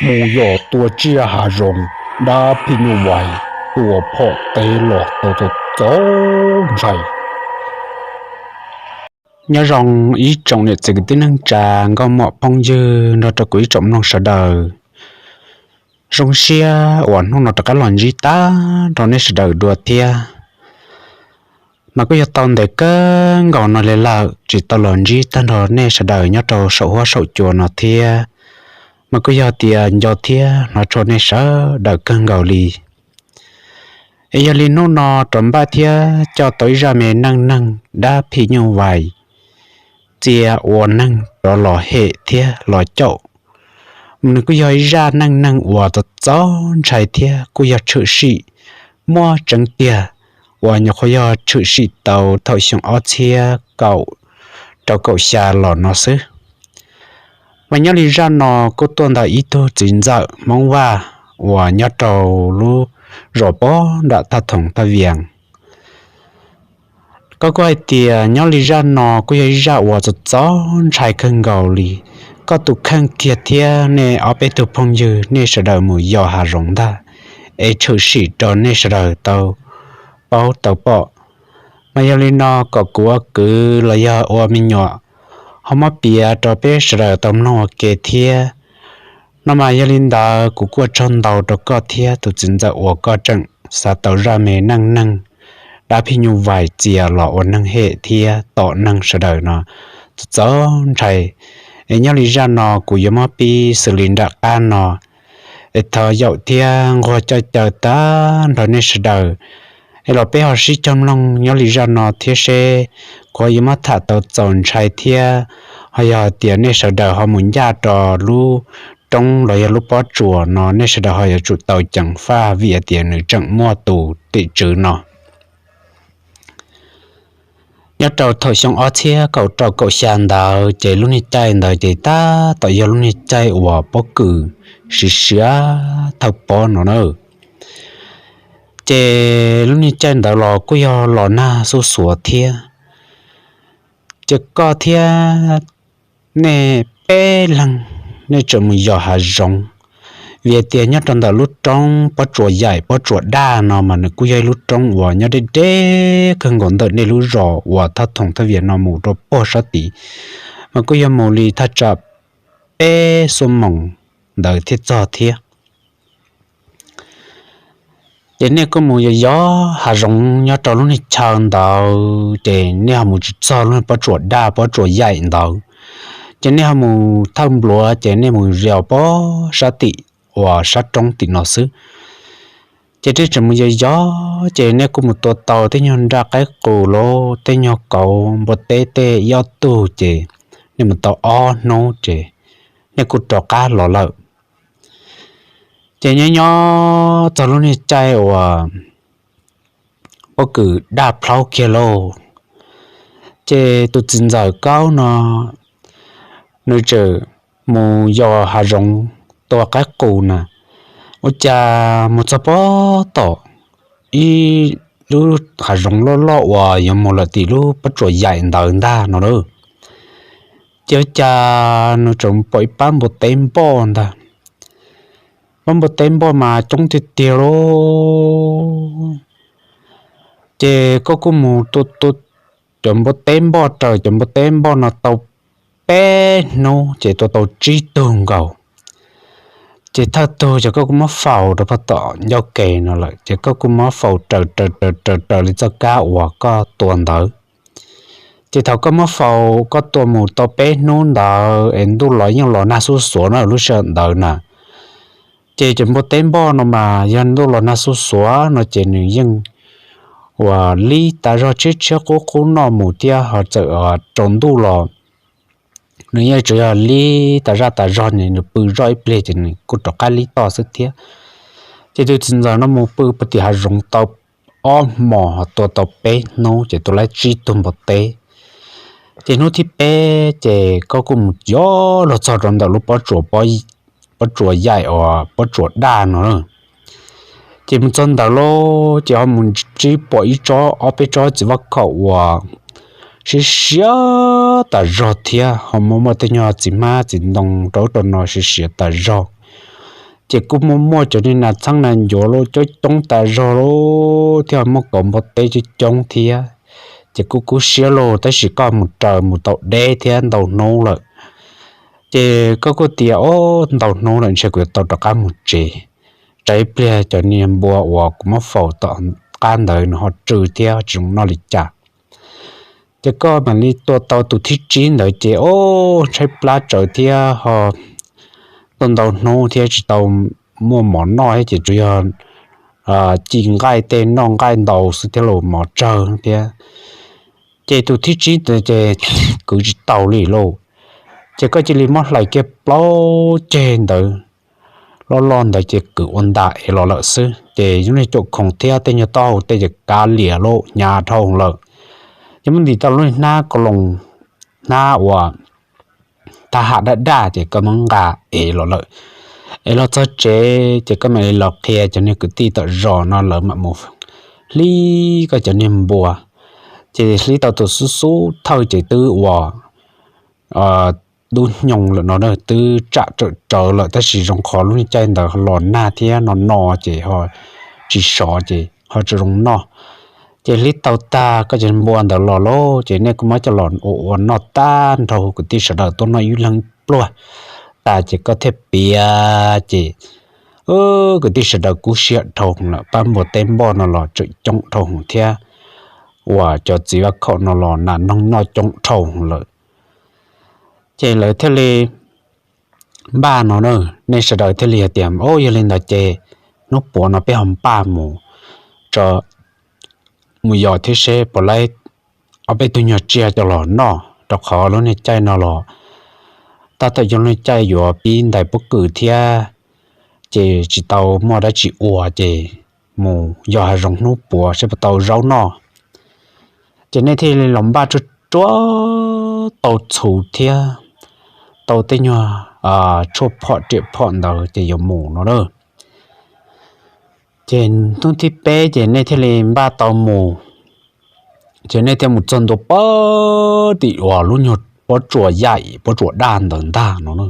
mus yos tua tsiaj hav zoov dab phim nyuj vais tua phom teb los tau txaus ntshai. Nyob zoo ib tsoom niam txiv kwv tij neej tsa, nkauj muam phooj ywg nrog rau kuv ib tsoom mloog sawv daws. Zoo siab uas hnub no rov qab los ntsib tag nrho nej sawv daws dua thiab. Mas kuj yog tau ntev kawg nkaus no li lawm tsis tau los ntsib tag nrho nej sawv daws nyob rau saum huab saum cua no thiab. Mas kuj yog tias nco thiab hnov tshua nej sawv daws kawg nkaus li. Es yog li hnub no rov npaj thiab coj tau ib zaj me neej neeg dab phim nyuj vais txia ua neeg rov los hem thiab los caum. Mas nws kuj yog ib zaj neej neeg uas txaus ntshai thiab kuj yog tshwm sim muaj tseeb tiag, uas nyuam qhuav yog tshwm sim tau thaum xyoo ob txhiab kaum rau kaum xya los no xwb. Mas nyob li zaj no kuj tuaj ntawm ib tug txiv ntxawm Hmoob Vaj uas nyob rau lub zos pob nram thaj thoom thaj vias. Koj kuj hais tias nyob li zaj no kuj yog ib zaj uas txaus txaus ntshai kawg nkaus li. Koj tus kheej kiag thiab nej ob peb tug phooj ywg nej sawv daws mus yos hav zoov ntag, es tshwm sim rau nej sawv daws tau paub tau pom. Mas yog li no kom kuv ua kwv los yog ua me nyuam ho muab piav rau peb sawv daws tau mloog ua ke thiab. No mas yog li ntawd kuv kuj ua tsaug ntau rau koj thiab tus txiv ntxawm uas koj tseem xav tau zaj me neej neeg dab phim nyuj vais txia los ua neeg hem thiab tom neeg sawv daws no txaus ntshai. Es nyob li zaj no kuv yuav muab pib xws li nram qab no, es thov yaum thiab nquag coj caw tag nrho nej sawv daws es los peb ho sib cog mloog nyob li zaj no thiab seb kuv yuav muab tham tau txaus ntshai thiab, ho yog hais tias nej sawv daws ho mus ncaj rau lub roob los yog lub pob tsuas no nej sawv daws ho yuav tsum tau ceev faj vim hais tias nws tseem muaj tus tim tswv no. Nyob rau thaum xyoo ob txhiab kaum rau kaum xya ntawd ces lub niag caij ntawd ces tab tom yog lub niag caij uas pob kws siav siav thawj pob no na. Ces lub niag caij ntawd los kuj yog los nag xuj xuav thiab. Ces koj thiab nej peb leeg nej tseem mus yos hav zoov, vim tias nyob rau ntawm lub roob pob tsuas yaim pob tsuas daj no mas nws kuj yog ib lub roob uas nyob deb deb kawg nkaus ntawm nej lub zos uas thaj thoom thaj vias no mus rau puag sab tid, mas kuj yog mus li thaj tsam peb xuab moos ntawd thiaj txog thiab. Ces nej kuj mus yos yos hav zoov nyob rau lub niag chaw ntawd ces nej ho mus tsis txog lub pob tsuas daj pob tsuas yaim ntawd, ces nej ho mus thawj npluav ces nej mus yos pob sab tim uas sab roob tim no xwb. Ces nej tseem mus yos yos ces nej kuj mus tua tau tej nyuag nraj qaib qus los tej nyuag kauv npua teb tej ib ob tug ces nej mus tau ob hnub ces nej kuj rov qab los lawm. Ces nyob nyob txog lub niag caij uas pob kws daj plhaub kiag lauj, ces tus txiv ntxawm Kaub no nws tseem mus yos hav zoov tua qaib qus na, ua cas mus txog pob tom ib lub hav zoov loj loj uas yuav mus lawm tim lub pob tsuas yaim ntawd ntag no lauj. Ces ua cas nws tseem pom ib pab npua teb npoj ntag. Pab npua teb npoj mas coob tiag tiag lauj. Ces koj kuj mus tua tua cov npua teb npoj raws cov npua teb npoj no tau peb hnub ces tua tau tsib tug nkaus. Ces thawj tug ces koj kuj muab faus rau pag tom ncauj ke no lawm ces koj kuj muab faus raws raws raws raws raws li txoj kab uas koj tua ntawd. Ces thaum koj muab faus koj tua mus tau peb hnub ntawd es ntuj los yeej los nag xuj xuav no lub sij hawm ntawd na. Ces cov npua teb npoj no mas yog ntuj los nag xuj xuav no ces nws yeej uas lib tas zog tshiab tshiab qub qub noj mus thiab ho txawm rau ntuj los nws yeej tsuas yog lib tas zaj tas zog ne, nws pw zoj ib pliag ces nws kuj rov qab lib toj xwb thiab. Ces tus txiv ntxawm no mus pw pag tim hav zoov tau ob hmos ho tua tau peb hnub ces tua laib tsib tug npua teb. Ces hnub thib peb ces koj kuj mus yos los txog rau ntawm lub pob tsuas, pob tsuas yaim uas pob tsuas daj no lauj. Ces mus txog ntawd lauj ces ho mus ntsib pom ib tsob ob peb tsob txiv vaj khaum uas siav siav tas zog thiab ho muaj muaj tej nyuag txiv hmab txiv ntoo rau ub rau no siav siav tas zog. Ces kuj muaj muaj cov niag nas txheeb nas ncuav los coob coob tas zog li, thiab muaj kauv npua teb coob coob thiab. Ces kuj kub siab lauj, tab sis koj mus raws mus tau deb thiab ntau hnub lawm. Ces koj kuj tias, o, ntau hnub lawm ntshe kuv yuav tau rov qab mus tsev, tsam ib pliag cov niag npua uas kuv muab faus tom qab ntawd nws ho tsw thiab tsis zoo noj li cas. Ces koj mam li tua tau tus thib tsib ntawd ces, o, tshaib plab tsawv thiab ho tuaj ntau hnub thiab tsis tau muaj mov noj thiab ces tsuas yog ci nqaij tej noj nqaij ntau xwb thiab los mov tsawg thiab. Ces tus thib tsib ntawd ces kwv tsis tau li lauj. Ces koj cia li muab hlais kiag plaub ceg ntawd loj loj ntawd ces kwv ua ntas ev los lawm xwb. Ces yog niag cuam khoom thiab tej nyuag taub hau tej ces kav liam lauj, hnyav dhau lawm. Ces muab ntim tau lub hnab ko loos, hnab uas thab ham daj daj ces koj muab nqa ev los lawm. Ev los txog tsev ces koj mam li los qhia cov niag kwv tij tom zos no lawv mam mus hlib koj cov niag npua. Ces hlib tau tus xub xub thawj ces twb ua dub hnyoo lawm no, twb tsam tsawm tsawv lawm tab sis zoo qhov lub niag caij ntawd los nag thiab no no ces ho tsis sov ces ho tsis zoo noj. Ces hlib tau tag koj cov npua ntawd los lauj ces nej kuj muab coj los ua ua noj tag nrho, kwv tij sawv daws tuaj noj ib leeg pluag tas ces koj thiaj piav ces kwv tij sawv daws kub siab dhau lawm, pab npua teb npoj no los tseem coob dhau thiab, uas cov txiv vaj khaum no los nas noog noj coob dhau lawm. Ces lawv thiaj li npaj no na, nej sawv daws thiaj li hais tias, o, yog li ntawd ces hnub puav no peb ho npaj mus tso, mus yos thiab seb puas laib ob peb tug nyuag tsiaj coj los noj, rau qhov lub niag caij no los tab tom yog lub niag caij yuav pib ntais pob kws thiab, ces tsis tau muaj dab tsi ua ces mus yos hav zoov hnub puav seb puas tau zaub noj. Ces nej thiaj li los npaj tsuag tsuag tau txhuv thiab tau tej nyuag tshuaj phom riam phom ntawd ces yuav mus no na. Ces hnub thib peb ces nej thiaj li npaj tau mus, ces nej thiaj mus txog ntua pem tim uas lub nyuag pob tsuas yaim pob tsuas daj ntawd ntag no na.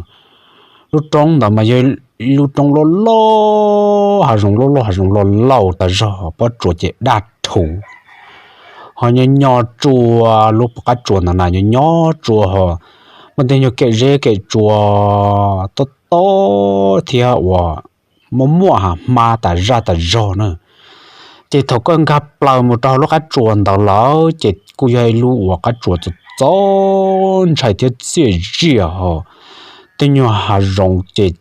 Lub roob ntawd mas yog ib lub roob loj loj, hav zoov loj loj, hav zoov loj laus tas zog, pob tsuas ces daj rhuv, ho nyob nyob tsua, lub qab tsuas ntawd na nyob nyob tsua ho muaj tej nyuag kem zeb kem tsua tob tob thiab uas muaj muaj hav hmab tas zaj tas zog na. Ces thaum koj nkag plaws mus rau hauv lub qab tsuas ntawd lawm ces kuj yog ib lub uas qab tsuas txom txom ntshai thiab txiaj ziaj ho tej nyuag hav zoov ces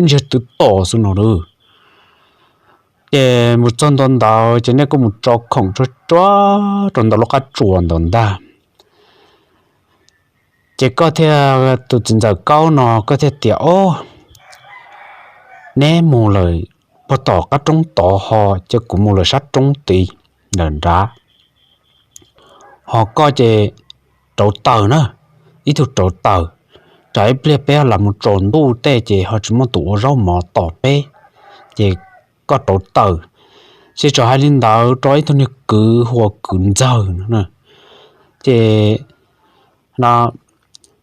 ntsiag twb to xwb no lauj. Ces mus txog ntua ntawd ces nej kuj mus tso khoom tsuag tsuag rau ntawm lub qab tsuas ntawd ntag. Ces koj thiaj, tus txiv ntxawm Kaub no koj thiaj tias, o, neb mus lawm puag tom qab roob tod ho ces kuv mus lawm sab roob tid lawm nrad, ho koj ces rauv taws na, ib tug rauv taws, tsam ib pliag peb lam mus tsaus ntuj tej ces ho tsis muaj tus ua zaub mov tom peb, ces koj rauv taws. Ces txawm hais li ntawd rau ib tug niag kwv hu ua kwv ntxawg no, ces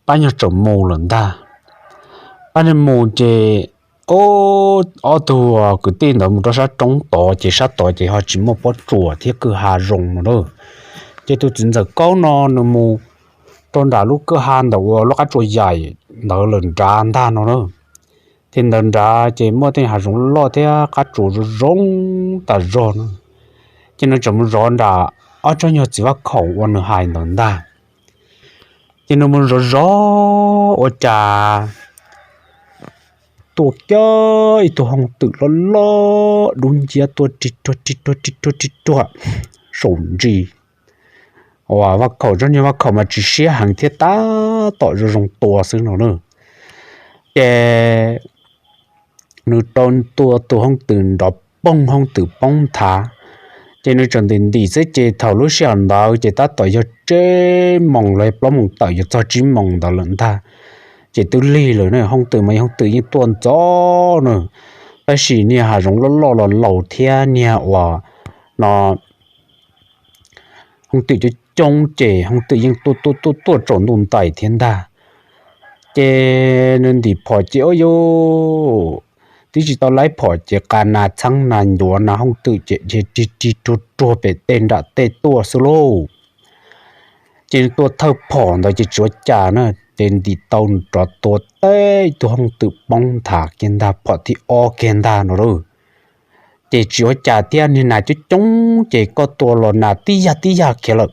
pab nyuag txawm mus lawm ntag. Pab nyuag mus ces ob tug kwv tij ntawd mus rau sab roob tod ces sab tod ces ho tsis muaj pob tsuas thiab kwj ha zoo no na. Ces tus txiv ntxawm Kaub no nws mus rau nram lub kwj ha ntawm uas lub qab tsuas yaim ntawd lawm nrad ntag no na. Ces ntawd nrad ces muaj tej hav zoov loj thiab qab tsuas zoo zoo tas zog no. Ces nws txawm mus zov nram ob tsob nyuag txiv vaj khaum uas nws hais ntawd ntag. Ces nws mus zov zov ua cas tuaj kiag ib tug hooj twm loj loj dub nciab tuaj ri ruag ri ruag ri ruag ri ruag saum ntsis uas vaj khaum, tsob nyuag vaj khaum mas tsis siab heev thiab tab tom zoo zoo tua xwb no na. Ces nws rau tua tus hooj twm nrov poog, hooj twm poob nthav. Ces nws txawm ntim ntim xwb ces thaum lub sij hawm ntawd ces tab tom yog tsib moos los plaub moos tawm yuav txog tsib moos ntawd lawm ntag. Ces twb lig lawm na, hooj twm mas hooj twm yeej tuaj ntxov na, tab sis niag hav zoov loj loj los laus thiab niag uas no hooj twm coob coob ces hooj twm yeej tuaj tuaj tuaj tuaj tsaus ntuj ntais thiab ntag. Ces nws ntim phom ces ua yuj twb tsis tau laib phom ces qa nas txheeb nas ncuav nas hooj twm ces dhia rig rig ruag ruag pem tej nram tej tuaj xwb lauj. Ces tua thawj phom ntawd ces tsis ua cas na, ces ntim tau rov tua teb ib tug hooj twm poob nthav kiag ntag, phom thib ob kiag ntag no lauj. Ces tsis ua cas thiab, niag nas coob coob ces koj tua los nas tib yag tib yag khiav lawm.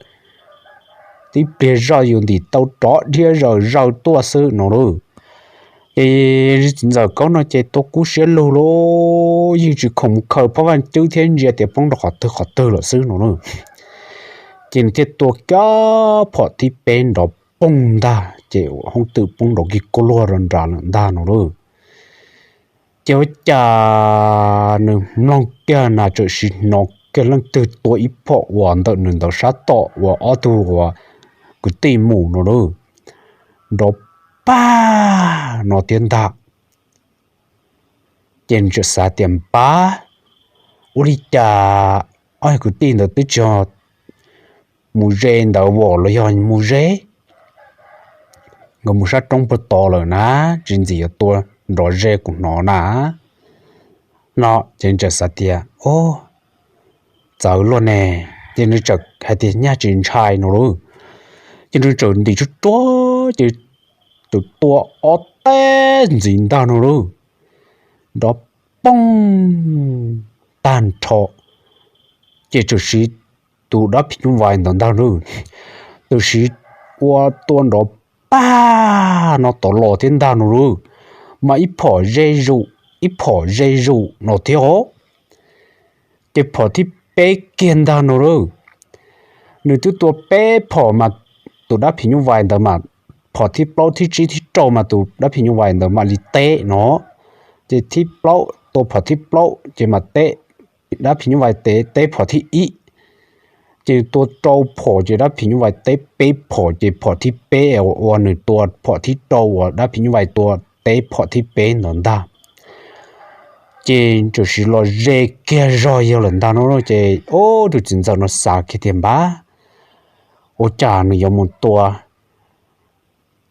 Tib pliag zoj yus ntim tau rov dhia zawm zaws tuaj xwb no lauj. Ces txiv ntxawm Kaub no ces tua kub siab lug lauj, yeej tsis khoom mus khaws phab vaj cwb thiab ntsia tias poob rau qhov twg qhov twg lawm xwb no lauj. Ces nws thiaj tua kiag phom thib peb nrov poog ntag, ces hooj twm poob nrov kiag kuj luag rau nram lawm ntag no lauj. Ces ua cas nws mloog kiag nas txawm sim hnov kiag leej twg tua ib phom uas ntawm nws ntawd sab tom uas ob tug uas kwv tij mus no lauj, nrov pag no thiab ntag. Ces nws txawm xav tias npab, ua li cas ob kwv tij ntawd twb tsis mus ze ntawd vom los yog mus ze, nkawd mus sab roob puag tod lawm na, tsis ntxim yuav tua nrov ze kuv hnov na. No ces nws txawm xav tias, o, txawv luaj ne, ces nws txawm hais tias nyaj tsis ntshai no lauj. Ces nws txawm ntim tsuag tsuag ces txawm tua ob teg ntxiv ntag no lauj, nrov poog tag nrho. Ces txawm siv tus dab phim nyuj vais ntawd ntag lauj, txawm siv ua tua nrov pag no tod los thiab ntag no lauj, mas ib phom ze zus, ib phom ze zus no thiab os. Ces phom thib peb kiag ntag no lauj, nws twb tua peb phom mas tus dab phim nyuj vais ntawd mas, phom thib plaub thib tsib thib rau mas tus dab phim nyuj vais ntawd mam li teb no. Ces thib plaub, tua phom thib plaub ces mam teb, dab phim nyuj vais teb, teb phom thib ib. Ces tua rau phom ces dab phim nyuj vais teb peb phom, ces phom thib peb uas nws tua phom thib rau uas dab phim nyuj vais tua teb phom thib peb ntawd ntag. Ces txawm siv los ze kiag zog yawg lawm ntag no. Ces ub, tus txiv ntxawm no xav kiag tias npab, ua cas nws yuav mus tua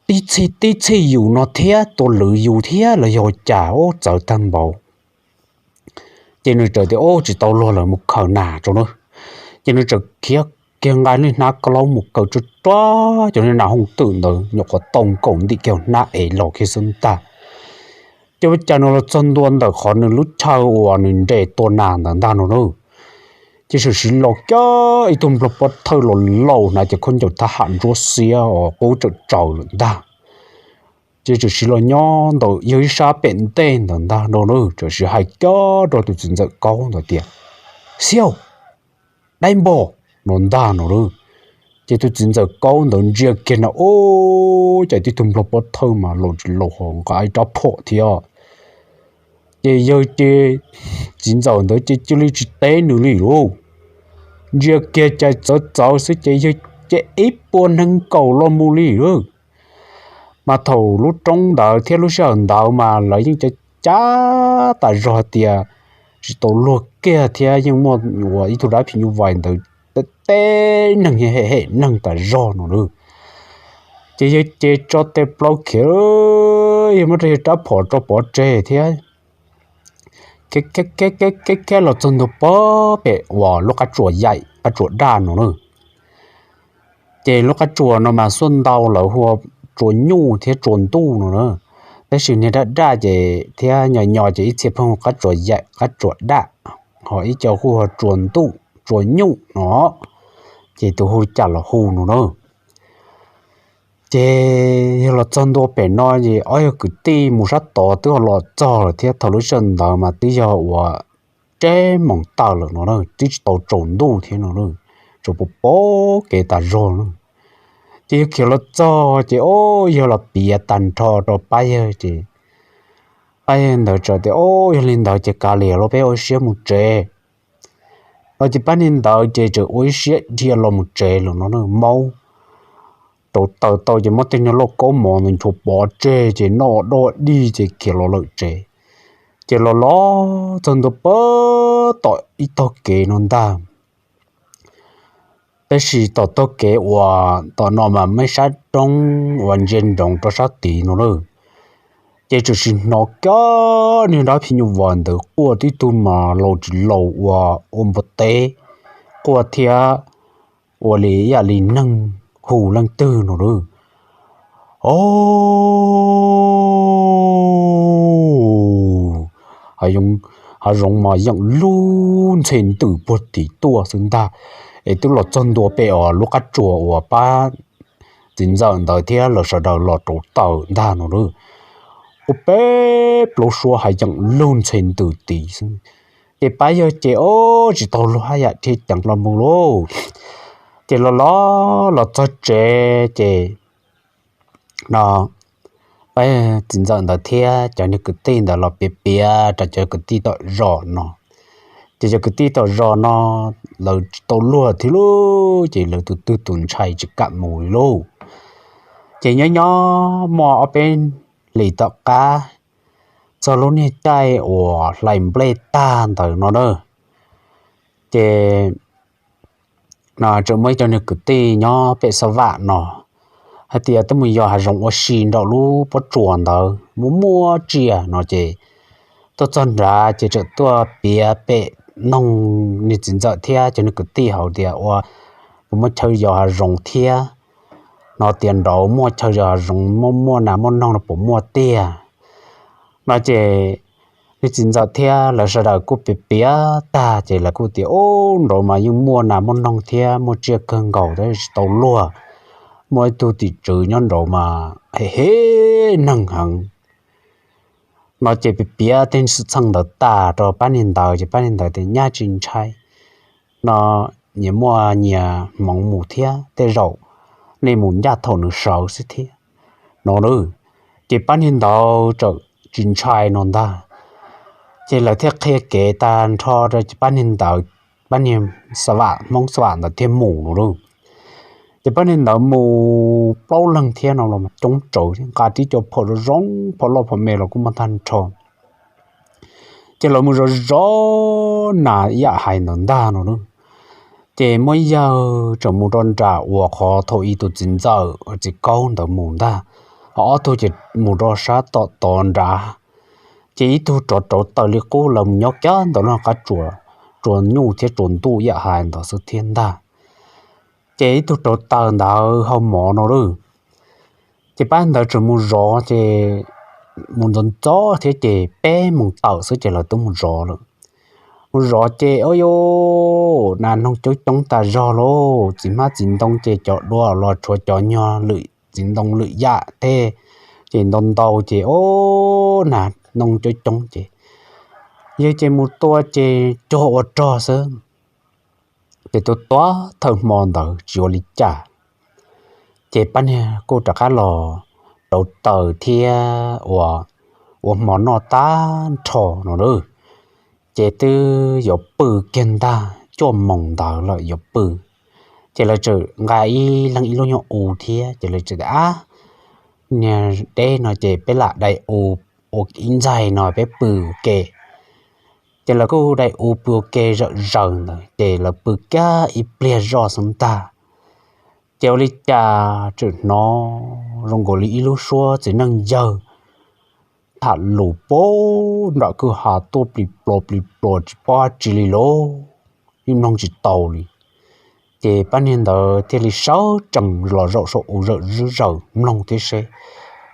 tib txhij tib txhij yus no thiab, tua lwv yus thiab los yog ua cas, ub, txawv tag npaum. Ces nws txawm tias ub, tsis tau luag lawm, mus khaws nas tso na. Ces nws txawm khiav kiag nqa lub hnab kab laub mus khaws tsuag tsuag cov nas hooj twm ntawd nyuam qhuav tau nkaus ntim kiag hnab ev los kiag xwb ntag. Ces ua cas nws los txog ntua ntawm qhov nws lub chaw uas nws nres tua nas ntawd ntag no lauj, ces txawm siv los kiag ib tug nplog pob thawj los laus hnav cov khaub ncaws thab ham ntsuab xiab os, qub tsaws tsaws lawm ntag. Ces txawm siv los nyob ntawm yawg ib sab pem ntej ntawd ntag no lauj, txawm siv hais kiag rau tus txiv ntxawm Kaub ntawd tias, Xiaus, dai npog, no ntag no lauj. Ces tus txiv ntxawm Kaub ntawd ntsia kiag na, ub, cas tib tug nplog pob thawj mas laus tsis laus ho nqa ib rab phom thiab. Ces yawg ces txiv ntxawm ntawd ces cia li tsis teb nws li lauj. Ntsia kiag cas txawv txawv xwb ces yawg ces ib puas neeg nkaus los mus li lauj. Mas thaum lub roob ntawd thiab lub sij hawm ntawd mas lawv yeej cav cav tas zog tias tsis tau luag kiag thiab yeej muaj ua ib tug dab phim nyuj vais ntawd teb teb neeg, hem hem neeg tas zog no lauj. Ces yawg ces tso tes plaub khiav, yawg muab rau yawg rab phom rau pov tseg thiab khiav khiav khiav los txog ntua pem uas lub qab tsuas yaim, qab tsuas daj no lauj. Ces lub qab tsuas no mas xuaj ntau lawv hu ua tsuas nyuj thiab tsuas ntuj no na. Tab sis niag daj daj ces thiab nyo nyo ces ib txhia pheej hu qab tsuas yaim qab tsuas daj, ho ib co hu ua tsuas ntuj tsuas nyuj no, ces tus hu li cas los hu no na. Ces yog los txog ntua pem no ces ob yawg kwv tij mus sab tod twb ho los txog lawm thiab, thaum lub sij hawm ntawd mas twb yog uas tseb moos tawm lawm no na, twb tsis tau tsaus ntuj thiab no na, tsuas pom pom kev tas zog na. Ces yawg khiav los txog ces o, yawg los piav tag nrho rau pab yawg ces pab yawg ntawd txawm tias, o, yog li ntawd ces kav liam los peb ua ib siab mus tsev. No ces pab niag ntawd ces txawm ua ib siab dhia los mus tsev lawm no na, maub rauv taws tau ces muab tej niag lauj kaub mov ntawd nchuav pov tseg ces noj doj dij ces khiav los lawm tsev. Ces los los txog ntua pem tom ib tog kev no ntag. Tab sis tom tog kev uas tom no mas muaj ib sab roob uas ntsia ntsoov rau sab tid no lauj. Ces txawm sim hnov kiag niag dab phim nyuj vais ntawd quaj tib tug mas laus tsis laus ua, ua npua teb quaj thiab ua li yam li neeg hu leej twg no lawm. O, hav zoov mas yeej lub ntxhe ntws puag tim tuaj xwb ntag, es twb los txog ntua pem os lub qab tsuas uas pab txiv ntxawm ntawd thiab lawv sawv daws los rauv taws ntag no lawm. Ua peb plaub suab hav yeej lub ntxhe ntws tid xwb. Ces pab yawg ces o, tsis tau luag haj yam thiaj ceev los mus lauj. Ces los los los txog tsev ces no pab txiv ntxawm ntawd thiab cov niag kwv tij ntawd los piav piav rau cov kwv tij tom zos no. Ces cov kwv tij tom zos no lawv tsis tau luag thiab lauj, ces lawv tus twg tus ntshai tsis kam mus li lauj. Ces nyob nyob muaj ob peb hlis tom qab txog lub niag caij uas hlais nplej tag ntawd no na, ces no tseem muaj ib co niag kwv tij nyob pem Xab Vam no hais tias twb mus yos hav zoov ua si nraum lub pob tsuas ntawd muaj muaj tsiaj no ces tuaj txog nrad ces txawm tuaj piav pem noog niag txiv ntxawm thiab cov niag kwv tij hais tias ua puas muaj chaw yos hav zoov thiab, no tias nraud muaj chaw yos hav zoov muaj muaj nas muaj noog no puas muaj tiag no ces niag txiv ntxawm thiab lawv sawv daws kuj piav piav tag ces lawv kuj tias ub nraud mas yeej muaj nas muaj noog thiab muaj tsiaj kawg nkaus tab sis tsis tau luag, muaj ib tug tim tswv nyob nraud mas hem hem neeg heev no ces piav piav tej xwm txheej ntawd tas rau pab niag ntawd ces pab niag ntawd tias nyaj tsis ntshai no, nyias muaj nyias hmoov mus thiab tej zaum nej mus ncaj thaum nws sawv xwb thiab no lawm. Ces pab niag ntawd txawm tsis ntshai no ntag, ces lawv thiaj qhia kev tag nrho rau pab niag ntawd, pab niag Xab Vam, Hmoob Xab Vam ntawd thiaj mus no lawm. Ces pab niag ntawd mus plaub leeg thiab no los coob tsawv thiab nqa tib co phom zoo zoo, phom loj phom me los kuj muaj tag nrho. Ces lawv mus zov zov nas yam hais ntawd ntag no lawm. Ces muaj yawg tseem mus rau nram uas qhov thaum ub tus txiv ntxawm txiv kaub ntawd mus ntag, ho ob tug ces mus rau sab tom tod nrad. Ces ib tug rov rauv taws li qub, lawv mus nyob kiag ntawm lub qab tsuas, tsuas nyuj thiab tsuas ntuj yam hais ntawd xwb thiab ntag. Ces ib tug rauv taws ntawd hau mov no lawm. Ces pab ntawd tseem mus zov ces mus ntxov ntxov thiab ces peb moos tawm xwb ces lawv twb mus zov lawm. Mus zov ces ua cas nas noog coob coob tas zog lauj, txiv hmab txiv ntoo ces cov dua los tshuav cov nyuag lwm txiv ntoo lwm yam tej, ces ntau ntau ces ub nas noog coob coob ces yawg ces mus tua ces cuag ua rog xwb. Ces tua tua thawj hmo ntawd tsis ua li cas, ces pab niag kuj rov qab los rauv taws thiab ua, ua hmo noj tag nrho no lawm. Ces twb yuav pw kiag ntag, cuaj moos ntawd lawm yuav pw. Ces lawv txawm nqa ib leeg ib lub nyuag u thiab ces lawv txawm tias ab, niag deb no ces peb lam dai u ua ib ntxaig no peb pw ua ke. Ces lawv kuj dai u pw ua ke zawm zaws ntawd ces lawv pw kiag ib pliag zoj xwb ntag. Ces ua li cas txawm hnov zoo nkaus li ib lub suab txiv neej yawg tham lus puag nram kwj ha tuaj plis plos plis plos tsis paub dab tsi li lauj, yeej mloog tsis tau li. Ces pab niag ntawd thiaj li sawv tsees los zaum saum u zawm zog zaws mloog thiab seb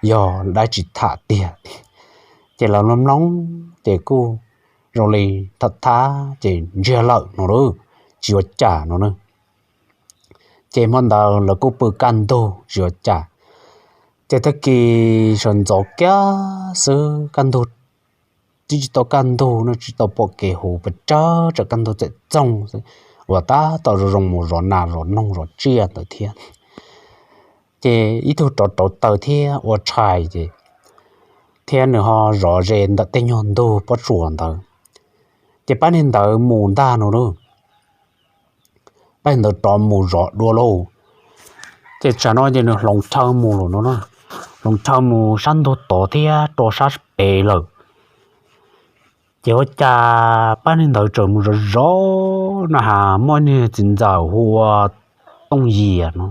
yog dab tsi tham tiag. Ces lawv mloog mloog ces kuj zoo li tham thab ces ntsiag lawm no lawm, tsis ua cas no na. Ces hmo ntawd lawv kuj pw kaj ntug tsis ua cas. Ces tag kis sawv ntxov kiag xwb kaj ntug, twb tsis tau kaj ntug no tsis tau pom kev huv pes tsawg tsam kaj ntug txawm txoog xwb, uas tab tom zoo zoo mus zov nas zov noog zov tsiaj ntawd thiab. Ces ib tug rov rauv taws thiab ua tshais ces thiab nws ho zov ze ntawm tej nyuag ntug pob tsuas ntawd. Ces pab niag ntawd mus ntag no lauj. Pab niag ntawd rov mus zov dua lauj. Ces tsam no ces nws hloov chaw mus lawm no, hloov chaw mus sab ntug tod thiab rau sab pem lawm. Ces ua cas pab niag ntawd txawm mus zov zov no has muaj niag txiv ntxawm hu ua Tooj Yias no.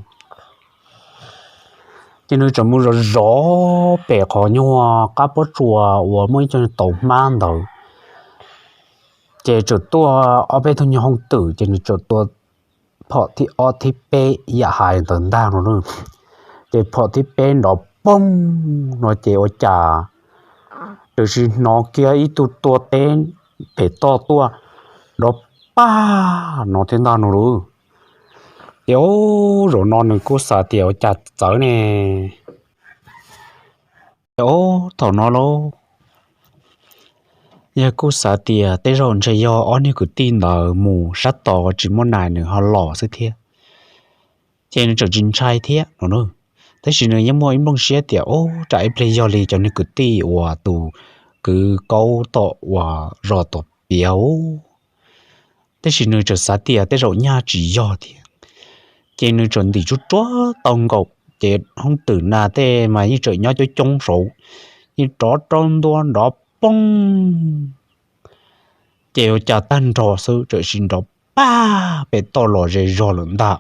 Ces nws txawm mus zov zov pem qhov nyuag qab pob tsuas uas muaj ib co tau hmab ntawd, ces txawm tuaj ob peb tug nyuag hooj twm, ces nws txawm tua phom thib ob thib peb yam hais ntawd ntag no. Ces phom thib peb nrov poog no ces ua cas txawm sis hnov kiag ib tug tua teb pem toj tuaj nrov pag no thiab ntag no lauj. Ces ub, zaum no nws kuj xav tias ua cas txawv ne. Ces ub, thaum no lauj, yawg kuj xav tias tej zaum ntshe yog ob niag kwv tij ntawd mus sab tod tsis muaj nas nws ho los xwb thiab. Ces nws txawm tsis ntshai thiab no. Tab sis nws yeej muaj ib nplooj siab tias ub, tsam ib pliag yog li cov niag kwv tij uas tus kwv kaub tom uas zos tom piav ub. Tab sis nws txawm xav tias tej zaum nyaj tsis yog thiab. Ces nws txawm ntim tsuj tsuag tau nkaus ces hooj twm nas tej mas yeej tseem nyob coob coob saud, yeej rov rau ntua nrov poog. Ces ua cas tag nrho xwb txawm sis nrov pag pem toj los ze zog lawm ntag.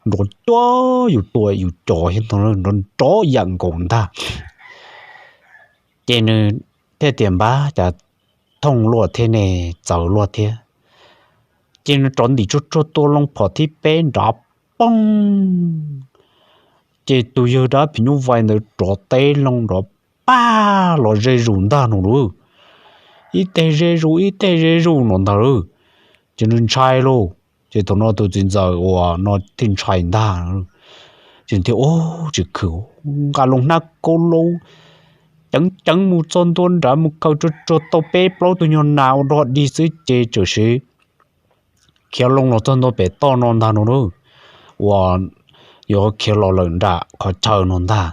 Nrov cuag yus tua yus cov thiab ntag, nrov nrov yam nkaus ntag. Ces nws thiaj tias npab cas thooj luaj thiab ne, txawv luaj thiab. Ces nws rov ntim tsuj tsuag tua loo phom thib peb nrov poog. Ces tus yawg dab phim nyuj vais ntawd rov teb loo nrov pag los ze zus ntag no lauj. Ib teg ze zus ib teg ze zus no ntag lauj. Ces nws ntshai lauj. Ces thaum no tus txiv ntxawm uas no thiaj ntshai ntag. Ces thiaj ub tsis khwv, nqa loo hnab kaub laub ceev ceev mus txog ntua nrad mus kaw tsuag tsuag tau peb plaub tug nyuag nas ua dog dig xwb ces txawm sis khiav loo los txog ntua pem toj no ntag no lauj. Uas yuav khiav los lawm nram qhov chaw no ntag.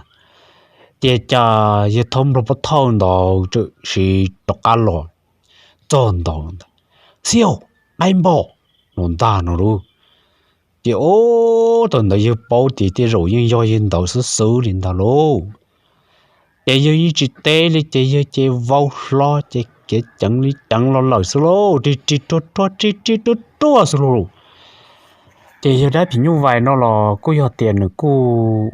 Ces cas yawg thaub nplog pob thawj ntawd txawm sis rov qab los txog ntawd ntag, xib hawm, qaib npog no ntag no lauj. Ces ub, thaum ntawd yawg paub tias tej zaum yeej yog yawg ntawd xwb xwb li ntag lauj. Ces yawg yeej tsis teb li ces yawg ces vau hlo ces khiav ceev li ceev los lawm xwb lauj, ris ris ruag ruag ris ris ruag ruag xwb lauj. Ces yawg dab phim nyuj vais no los kuj yog tias nws kuj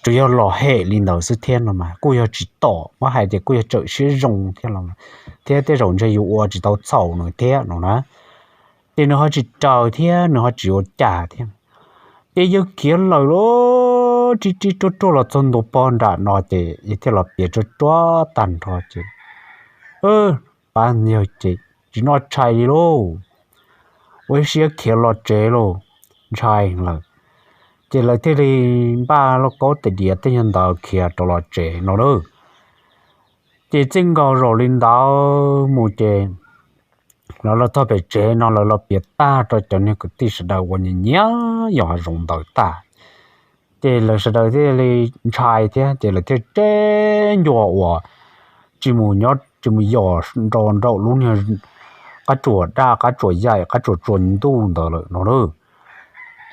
tsuas yog los hem li ntawd xwb thiab no mas kuj yog tsis tom, muab hais tias kuj yog tsawm siab zoo thiab los, thiab tej zaum ntshe yus ua tsis tau txhaum nws thiab no na. Ces nws ho tsis raws thiab nws ho tsis ua cas thiab. Ces yawg khiav lawm lauj, ris ris ruag ruag los txog ntua pog nram no ces yawg thiaj los piav ruag ruag tag nrho ces, pab yawg ces tsis noj tshais li lauj, ua ib siab khiav los tsev lauj, ntshai lawm. Ces lawv thiaj li npaj lauj kaub tais diav tej nyuag ntawd khiav rov los tsev no lauj. Ces txij nkaus zaum li ntawd mus ces lawv los txog pem tsev no lawv los piav tag rau cov niag kwv tij sawv daws uas nyiam nyiam yos hav zoov ntawd tag. Ces lawv sawv daws thiaj li ntshai thiab ces lawv thiaj tseb ncua uas tsis mus nyob tsis mus yos nrau nraum lub niag qab tsuas daj qab tsuas yaim qab tsuas tsuas ntuj ntawd lawm no lauj.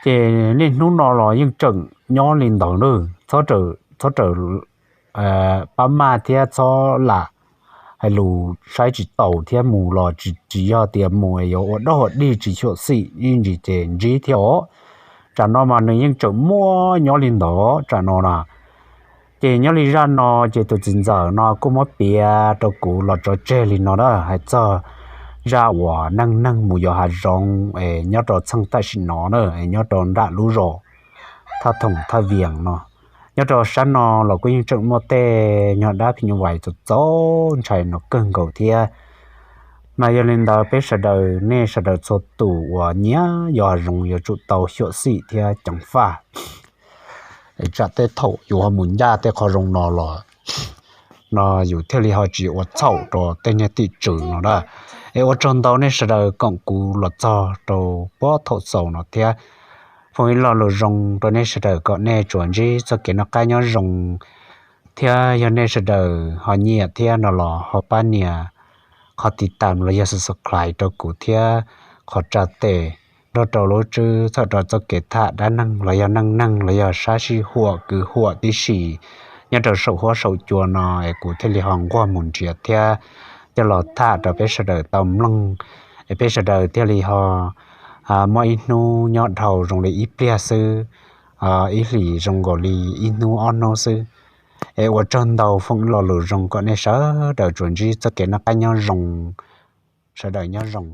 Ces niaj hnub no los yeej tseem nyob li ntawd lauj, txhob raws pab maj thiab txhob lam hais lus saib tsis taus thiab mus los tsis yog tias mus yuav ua dog ua dig tsis xyuam xim ib ntsis ces ntsib thiab os. Tsam no mas nws yeej tseem muaj nyob li ntawd tsam no na. Ces nyob li zaj no ces tus txiv ntxawm no kuj muab piav rau kuv los tso tseg li no na, hais txog zaj uas neej neeg mus yos hav zoov es nyob rau txheej tam sim no na, es nyob rau nram lub zos Thaj Thoom Thaj Vias no. Nyob rau sab no los kuj yeej tseem muaj tej nyuag dab phim nyuj vais txaus txaus ntshai no kawg nkaus thiab. Mas yog li ntawd peb sawv daws nej sawv daws txhua tus uas nyiam yos hav zoov yuav tsum tau xyuam xim thiab ceev faj, tsam tej thaum yus ho mus ncaj tej qhov zoo no los no yus thiaj li ho tsis ua txhaum rau tej niag tim tswv no na. Es ua tsaug ntau nej sawv daws koom kuv los txog rau puag thaum xaus no thiab. Foom ib lo lus zoo rau nej sawv daws kom nej tsuas ntsib txoj kev noj qab nyob zoo, thiab yog nej sawv daws ho nyiam thiab no los ho pab nias qhov tiv tam los yog subscribe rau kuv thiab qhov tsa tes nrog rau lub tswb txhawm rau txoj kev tham dab neeg los yog neej neeg los yog sab sij huam kwv huam tib si nyob rau saum huab saum cua no es kuv thiaj li ho nquag mus nrhiav thiab coj los tham rau peb sawv daws tau mloog, es peb sawv daws thiaj li ho muaj ib hnub nyob dhau zoo li ib pliag xwb. ib hlis zoo nkaus li ib hnub ob hnub xwb. Es ua tsaug ntau, foom lo lus zoo kom nej sawv daws tsuas ntsib txoj kev noj qab nyob zoo, sawv daws nyob zoo.